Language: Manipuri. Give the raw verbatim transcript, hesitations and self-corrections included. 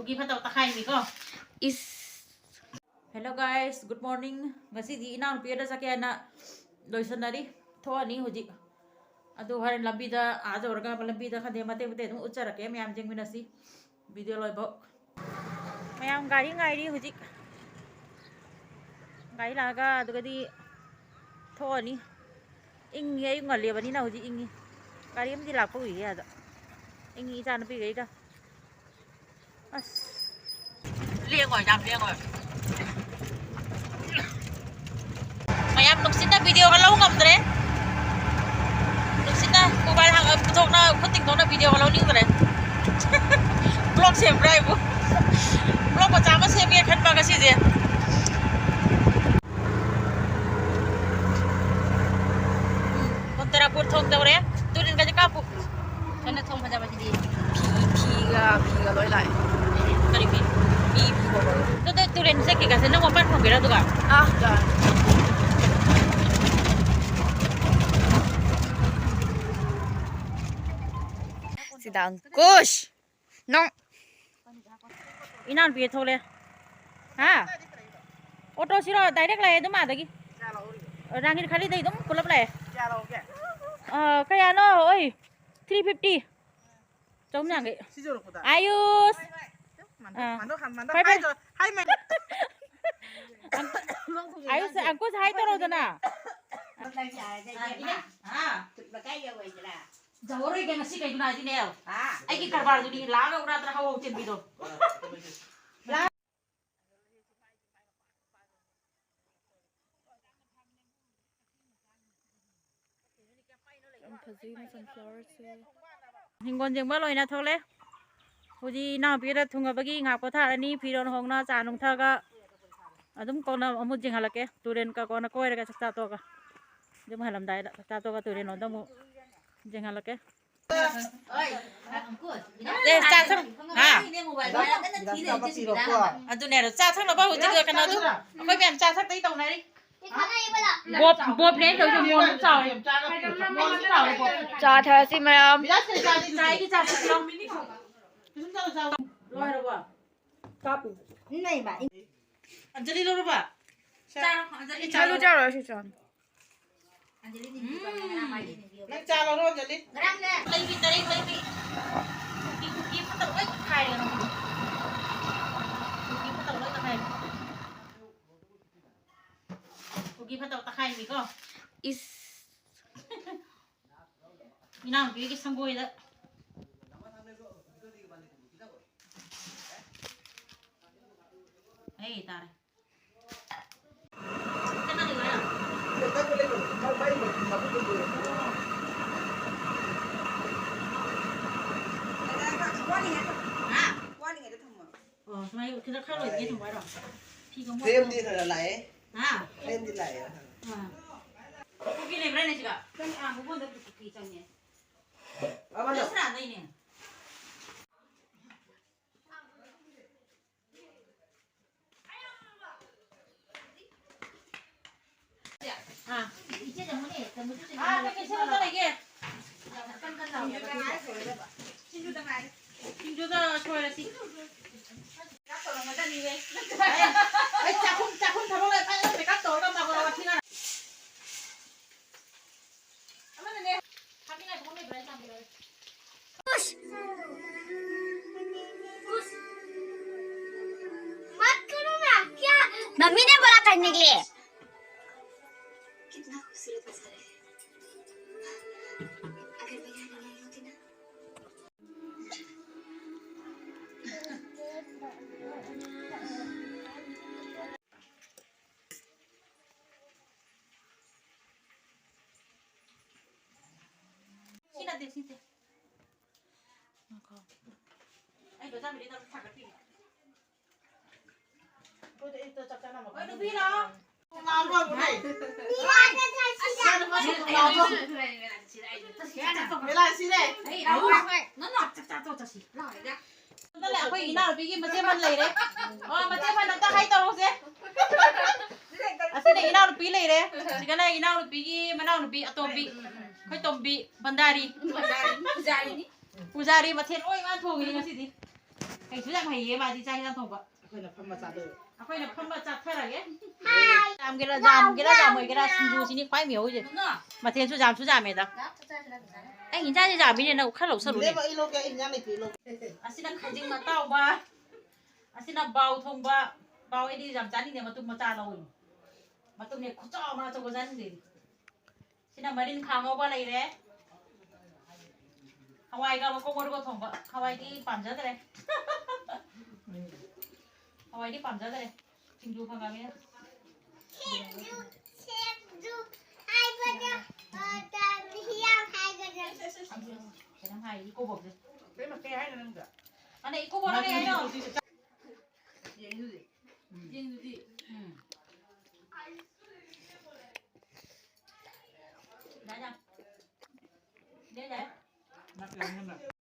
ꯒꯤ ꯐꯠꯇꯕ ꯇꯛꯈꯥꯏꯅꯤꯀꯣ꯫ ꯏꯁ꯫ Hello guys, good morning. ꯉꯁꯤꯗꯤ ꯏꯅꯥꯎꯅꯨꯄꯤ ꯑꯗ ꯆꯠꯀꯦ ꯍꯥꯏꯅ ꯂꯣꯏꯁꯟꯅꯔꯤ꯫ ꯊꯣꯛꯑꯅꯤ ꯍꯧꯖꯤꯛ꯫ ꯑꯗꯨ ꯍꯣꯔꯦꯟ ꯂꯝꯕꯤꯗ, ꯑꯥ ꯌꯧꯔꯒ ꯂꯝꯕꯤꯗ ꯈꯪꯗꯦ ꯃꯇꯦꯛ ꯃꯇꯦꯛ ꯑꯗꯨꯝ ꯎꯠꯆꯔꯛꯀꯦ꯫ ꯃꯌꯥꯝ ꯌꯦꯡꯃꯤꯟꯅꯁꯤ video ꯂꯣꯏꯐꯥꯎ꯫ ꯃꯌꯥꯝ ꯒꯥꯔꯤ ꯉꯥꯏꯔꯤ ꯍꯧꯖꯤꯛ꯫ ꯒꯥꯔꯤ ꯂꯥꯛꯑꯒ ꯑꯗꯨꯒꯗꯤ ꯊꯣꯛꯑꯅꯤ꯫ ꯏꯪꯉꯤ, ꯑꯌꯨꯛ ꯉꯜꯂꯤꯕꯅꯤꯅ ꯍꯧꯖꯤꯛ ꯏꯪꯉꯤ꯫ ꯒꯥꯔꯤ ꯑꯃꯗꯤ ꯂꯥꯛꯄ ꯎꯏꯌꯦ ꯑꯗ꯫ ꯏꯪꯉꯤ ꯏꯆꯥ ꯅꯨꯄꯤꯈꯩꯒ꯫ ꯑꯁ꯫ ꯂꯦꯡꯉꯣꯏ, ꯌꯥꯝ ꯂꯦꯡꯉꯣꯏ꯫ ꯃꯌꯥꯝ ꯅꯨꯡꯁꯤꯠꯅ videoꯒ ꯂꯧ ꯉꯝꯗ꯭ꯔꯦ꯫ ꯅꯨꯡꯁꯤꯠꯅ mobile ꯍꯥꯡ-, ꯄꯨꯊꯣꯛꯅ, ꯈꯨꯠ ꯇꯤꯡꯊꯣꯛꯅ video ꯂꯧꯅꯤꯡꯗ꯭ꯔꯦ꯫ Vlog ꯁꯦꯝꯕ꯭ꯔꯥ ꯍꯥꯏꯕꯨ? Vlog ꯃꯆꯥ ꯑꯃ ꯁꯦꯝꯒꯦ ꯈꯟꯕ ꯉꯁꯤꯁꯦ꯫ ꯎꯝ, ꯀꯣꯟꯇꯔꯥꯄꯨꯔ ꯊꯣꯡ ꯇꯧꯔꯦ꯫ ꯇꯨꯔꯦꯟꯒꯁꯦ ꯀꯥꯞꯄꯨ꯫ ꯀꯩꯅꯣ ꯊꯣꯡ ꯐꯖꯕꯁꯤꯗꯤ꯫ ꯐꯤ, ꯐꯤꯒ, ꯐꯤꯒ ꯂꯣꯏ ꯂꯥꯛꯑꯦ꯫ ꯀꯔꯤ ꯐꯤ? ꯐꯤ, ꯐꯤ ꯐꯥꯎꯕ꯫ ꯑꯗꯨꯗ ꯇꯨꯔꯦꯟ ꯆꯠꯈꯤꯒꯁꯦ ꯅꯪ ꯃꯄꯥꯟ ꯐꯝꯒꯦꯔꯥ ꯑꯗꯨꯒ? ꯑꯥ, ꯌꯥꯔꯦ꯫ ꯁꯤꯗ ꯑꯪꯀꯨꯁ꯫ ꯅꯪ꯫ ꯏꯅꯥꯎꯅꯨꯄꯤ ꯊꯣꯛꯂꯦ꯫ ꯍꯥ? ꯑꯣꯇꯣꯁꯤꯔꯣ? Direct ꯂꯥꯛꯑꯦ ꯑꯗꯨꯝ ꯑꯥꯗꯒꯤ꯫ ꯔꯥꯡꯒꯤꯔ ꯈꯥꯂꯤꯗꯩ ꯑꯗꯨꯝ ꯄꯨꯂꯞ ꯂꯥꯛꯑꯦ꯫ ꯑ, ꯀꯌꯥꯅꯣ? ꯑꯣꯏ, three fifty꯫ ꯆꯍꯨꯝ ꯌꯥꯡꯈꯩ꯫ ꯑꯌꯨꯁ! ꯑꯥ꯫ ꯐꯔꯦ, ꯐꯔꯦ꯫ ꯑꯪ-, ꯑꯌꯨꯁ, ꯑꯪꯀꯨꯁ hi ꯇꯧꯔꯛꯎꯗꯅ꯫ ꯌꯧꯔꯣꯏꯒꯦ ꯉꯁꯤ ꯀꯩꯒꯤꯅꯣ ꯍꯥꯏꯗꯤꯅꯦ, ꯑꯩꯒꯤ ꯀꯔꯕꯥꯔꯗꯨꯗꯤ ꯂꯥꯛꯑꯒ ꯎꯔꯥꯗꯅ ꯍꯧꯍꯧ ꯆꯦꯟꯕꯤꯗꯣ꯫ ꯌꯥꯝ ꯐꯖꯩꯅꯦ sunflowerꯁꯦ꯫ ꯍꯤꯡꯒꯣꯜ ꯌꯦꯡꯕ ꯂꯣꯏꯅ ꯊꯣꯛꯂꯦ꯫ ꯍꯧꯖꯤꯛ ꯏꯅꯥꯎꯄꯤꯗ ꯊꯨꯡꯉꯕꯒꯤ ꯉꯥꯏꯍꯥꯛ ꯄꯣꯊꯥꯔꯅꯤ, ꯐꯤꯔꯣꯜ ꯍꯣꯡꯅ ꯆꯥ ꯅꯨꯡ ꯊꯛꯑꯒ ꯑꯗꯨꯝ ꯀꯣꯟꯅ ꯑꯃꯨꯛ ꯌꯦꯡꯍꯜꯂꯛꯀꯦ꯫ ꯇꯨꯔꯦꯟ ꯀ-, ꯀꯣꯟꯅ ꯀꯣꯏꯔꯒ ꯆꯥꯛ ꯆꯥ ꯇꯣꯛꯑꯒ꯫ ꯌꯨꯝ ꯍꯜꯂꯝꯗꯥꯏꯗ ꯆꯥꯛ ꯆꯥ ꯇꯣꯛꯑꯒ ꯇꯨꯔꯦꯟꯂꯣꯝꯗ ꯑꯃꯨꯛ ꯌꯦꯡꯍꯜꯂꯛꯀꯦ꯫ ꯑꯦ, ꯆꯥ ꯊꯛ-, ꯍꯥ? ꯑꯗꯨꯅꯦ, ꯑꯗꯣ ꯆꯥ ꯊꯛꯅꯕ ꯍꯧꯖꯤꯛ ꯀꯩꯅꯣꯗꯨ, ꯑꯩꯈꯣꯏ ꯃꯌꯥꯝ ꯆꯥ ꯊꯛꯇꯒꯤ ꯇꯧꯅꯔꯤ꯫ ꯕꯣꯞ, ꯕꯣꯞꯅꯦ ꯑꯩꯅ ꯇꯧꯔꯤꯁꯦ, ꯃꯣꯟ ꯑꯃ ꯆꯥꯎꯔꯦ꯫ ꯃꯣꯟ ꯑꯃ ꯆꯥꯎꯔꯦ, ꯕꯣꯞ꯫ ꯆꯥ ꯊꯛꯑꯁꯤ ꯃꯌꯥꯝ꯫ ꯆꯥꯏꯒꯤ ꯆꯥ ꯊꯛꯁꯤ ꯂꯥꯎ꯫ ꯂꯣꯏꯔꯕꯣ? ꯀꯥꯞꯄꯤ꯫ ꯅꯩꯃ꯫ ꯑꯟꯖꯂꯤ ꯂꯧꯔꯕ? ꯆꯥꯔꯣ, ꯑꯟꯖꯂꯤ ꯆꯥꯔꯣ, ꯆꯥꯔꯣ꯫ ꯆꯥꯔꯣ, ꯑꯩꯁꯨ ꯆꯥꯔꯣ꯫ ꯑꯟꯖꯂꯤꯗꯤ ꯅꯨꯄꯤ ꯄꯥꯝꯃꯦ, ꯉꯔꯥꯡ ꯍꯥꯏꯔꯤꯅꯦ, ꯏꯕꯦꯝꯃ꯫ ꯅꯪ ꯆꯥ ꯂꯧꯔꯣ, ꯑꯟꯖꯂꯤ꯫ ꯉꯔꯥꯡꯅꯦ, ꯂꯩꯕꯤ, ꯇꯔꯦꯡ ꯂꯩꯕꯤ꯫ ꯀꯨꯀꯤ, ꯀꯨꯀꯤ ꯐꯠꯇꯕ ꯂꯣꯏ ꯇꯛꯈꯥꯏꯔꯦ ꯉꯁꯤꯗꯤ꯫ ꯀꯨꯀꯤ ꯐꯠꯇꯕ ꯂꯣꯏ ꯇꯛꯈꯥꯏꯔꯦ꯫ ꯀꯨꯀꯤ ꯐꯠꯇꯕ ꯇꯛꯈꯥꯏꯔꯤꯀꯣ꯫ ꯏꯁ꯫ ꯏꯅꯥꯎꯅꯨꯄꯤꯒꯤ ꯁꯪꯒꯣꯏꯗ꯫ ꯑꯩ ꯇꯥꯔꯦ꯫ ꯀꯅꯥꯒꯤ ꯂꯥꯏꯔꯣ? ꯍꯥ? ꯑꯣ, ꯁꯨꯃꯥꯏꯅ ꯈꯤꯇꯪ ꯈꯔ ꯂꯣꯏꯗ꯭ꯔꯤꯉꯩ ꯊꯝꯃꯣ ꯍꯥꯏꯔꯣ? ꯐꯤꯒ ꯃꯣꯠꯄ꯭ꯔꯣ? ꯐ꯭ꯔꯦꯝꯗꯤ ꯈꯔ ꯂꯥꯛꯑꯦ꯫ ꯍꯥ? ꯐ꯭ꯔꯦꯝꯗꯤ ꯂꯥꯛꯑꯦ꯫ ꯑꯥ꯫ ꯀꯨꯀꯤ ꯂꯩꯕ꯭ꯔꯥꯅꯦ ꯁꯤꯒ? ꯀꯩꯅꯣ, ꯑꯥ, ꯃꯕꯣꯟꯗ ꯀꯨꯀꯤ ꯆꯪꯉꯦ꯫ ꯑꯃꯅ ꯁꯅꯥꯗꯩꯅꯦ꯫ ꯑꯥ꯫ ꯑꯥ, ꯀꯩꯀꯩ ꯁꯦꯝꯃꯒ ꯂꯩꯒꯦ? ꯁꯤꯡꯖꯨꯗ ꯁꯣꯏꯔꯁꯤ꯫ ꯑꯩ, ꯑꯩ ꯆꯥꯛꯈꯨꯝ, ꯆꯥꯛꯈꯨꯝ ꯊꯕꯛ ꯂꯣꯏ ꯐꯖꯅ ꯄꯤꯛ ꯑꯞ ꯇꯧꯔꯒ ꯃꯥꯕꯣꯛ ꯋꯥꯊꯤ ꯉꯥꯡ-, ꯑꯃꯅꯅꯦ, ꯍꯥꯞꯅꯤꯡꯉꯥꯏ ꯄꯣꯠ ꯂꯩꯕ꯭ꯔꯥ ꯍꯥꯏ ꯆꯥꯕꯤꯔꯣ꯫ मत करो ना, क्या? मम्मी ने बोला करने के लिए। कितना खूबसूरत नजारा है। अगर मैं यहाँ नहीं आई होती ना। ꯁꯤ ꯅꯠꯇꯦ, ꯁꯤ ꯅꯠꯇꯦ꯫ ꯉꯥꯏꯈꯣ꯫ ꯑꯩ ꯂꯣꯏꯖꯥꯕꯤꯗꯤ ꯅꯪ ꯊꯥꯒꯠꯄꯤꯒꯦ꯫ ꯑꯩꯈꯣꯏꯗ ꯑꯌꯨꯛꯇ ꯆꯥꯛ ꯆꯥꯅꯕ ꯍꯣꯏ, ꯅꯨꯄꯤ ꯂꯥꯛꯑꯣ꯫ ꯂꯥꯛꯑꯣ, ꯂꯥꯛꯑꯣ꯫ ꯑꯁ, ꯅꯪ ꯅꯨꯄꯥꯁꯨ ꯂꯥꯛꯑꯣ꯫ ꯃꯦꯂꯥ ꯁꯤꯔꯦ꯫ ꯑꯩ, ꯂꯥꯛꯑꯣ꯫ ꯅꯪ ꯆꯥꯛ ꯆꯥ ꯇꯣꯛ ꯆꯠꯁꯤ꯫ ꯂꯥꯛꯑꯣ꯫ ꯑꯗꯨꯅ ꯑꯩꯈꯣꯏ ꯏꯅꯥꯎꯅꯨꯄꯤꯒꯤ ꯃꯆꯦ ꯑꯃ ꯂꯩꯔꯦ꯫ ꯑꯣ, ꯃꯆꯦ ꯑꯃ ꯑꯝꯇ ꯍꯥꯏ ꯇꯧꯔꯁꯦ꯫ ꯑꯁꯤꯅ ꯏꯅꯥꯎꯅꯨꯄꯤ ꯂꯩꯔꯦ꯫ ꯁꯤꯒꯅ ꯏꯅꯥꯎꯅꯨꯄꯤꯒꯤ ꯃꯅꯥꯎꯅꯨꯄꯤ ꯑꯇꯣꯝꯕꯤ꯫ ꯑꯩꯈꯣꯏ ꯇꯣꯝꯕꯤ ꯚꯟꯗꯥꯔꯤ꯫ ꯄꯨꯖꯥꯔꯤꯅꯤ꯫ ꯄꯨꯖꯥꯔꯤ ꯃꯊꯦꯜ ꯂꯣꯏ ꯃꯥ ꯊꯣꯡꯉꯤꯅꯤ ꯉꯁꯤꯗꯤ꯫ ꯀꯩꯁꯨ ꯌꯥꯝ ꯍꯩꯌꯦ ꯃꯥꯗꯤ ꯆꯥꯛ ꯏꯟꯖꯥꯡ ꯊꯣꯡꯕ꯫ ꯑꯩꯈꯣꯏꯅ ꯐꯝꯃ ꯆꯥꯗꯣꯏꯕ꯫ ꯑꯩꯈꯣꯏꯅ ꯐꯝꯃ ꯆꯥꯊꯔꯒꯦ꯫ ꯌꯥꯝꯒꯦꯔꯥ, ꯌꯥꯝꯒꯦꯔꯥ, ꯌꯥꯝꯃꯣꯏꯒꯦꯔꯥ, ꯁꯤꯡꯖꯨꯁꯤꯅꯤ ꯈ꯭ꯋꯥꯏ ꯃꯤꯍꯧꯁꯦ꯫ ꯃꯊꯦꯜꯁꯨ ꯌꯥꯝꯁꯨ ꯌꯥꯝꯃꯦꯗ꯫ ꯑꯩ ꯏꯟꯖꯥꯡꯁꯦ ꯌꯥꯝꯃꯤꯅꯦ, ꯅꯪ ꯈꯔ ꯂꯧꯁꯜꯂꯨꯅꯦ꯫ ꯏꯅꯦꯝꯃ, ꯑꯩ ꯂꯧꯒꯦ, ꯑꯩ ꯏꯟꯖꯥꯡ ꯂꯩꯇꯦ, ꯑꯩ ꯂꯧꯒꯦ꯫ ꯑꯁꯤꯅ ꯈꯥꯖꯤꯡ ꯑꯇꯥꯎꯕ, ꯑꯁꯤꯅ ꯕꯥꯎ ꯊꯣꯡꯕ꯫ ꯕꯥꯎ ꯑꯩꯗꯤ ꯌꯥꯝ ꯆꯥꯅꯤꯡꯗꯦ, ꯃꯇꯨꯝ ꯃꯆꯥ ꯂꯧꯏ꯫ ꯃꯇꯨꯝꯅꯦ ꯈꯨꯆꯥꯎ ꯑꯃ, ꯑꯆꯧꯕ ꯆꯥꯅꯤꯡꯗꯦ꯫ ꯁꯤꯅ ꯃꯔꯤꯟ ꯈꯥ ꯉꯧꯕ ꯂꯩꯔꯦ꯫ ꯍꯋꯥꯏꯒ ꯃꯀꯣꯛ ꯃꯔꯨꯒ ꯊꯣꯡꯕ꯫ ꯍꯋꯥꯏꯗꯤ ꯄꯥꯝꯖꯗ꯭ꯔꯦ꯫ ꯍꯋꯥꯏꯗꯤ ꯄꯥꯝꯖꯗ꯭ꯔꯦ꯫ ꯁꯤꯡꯖꯨ ꯐꯪꯉꯕꯅꯤꯅ꯫ ꯁꯤꯡꯖꯨ, ꯁꯤꯡꯖꯨ ꯍꯥꯏꯕꯗꯣ, ꯑ, ꯇ-, ꯍꯤꯌꯥꯡ ꯍꯥꯏꯒꯗ꯭ꯔꯥ? ꯀꯩꯅꯣꯝ ꯍꯥꯏ, ꯏꯀꯣꯕꯣꯛꯁꯦ꯫ ꯀꯩ ꯃꯊꯦꯜ ꯍꯥꯏꯅꯣ ꯅꯪꯗꯣ? ꯃꯥꯅꯦ, ꯏꯀꯣꯕꯣꯛꯅ ꯀꯩ ꯍꯥꯏꯅꯣ? ꯌꯦꯡꯗꯨꯗꯤ꯫ ꯎꯝ꯫ ꯌꯦꯡꯗꯨꯗꯤ꯫ ꯎꯝ꯫ ꯌꯥꯏ, ꯌꯥꯏ꯫ ꯌꯥꯏ, ꯌꯥꯏ꯫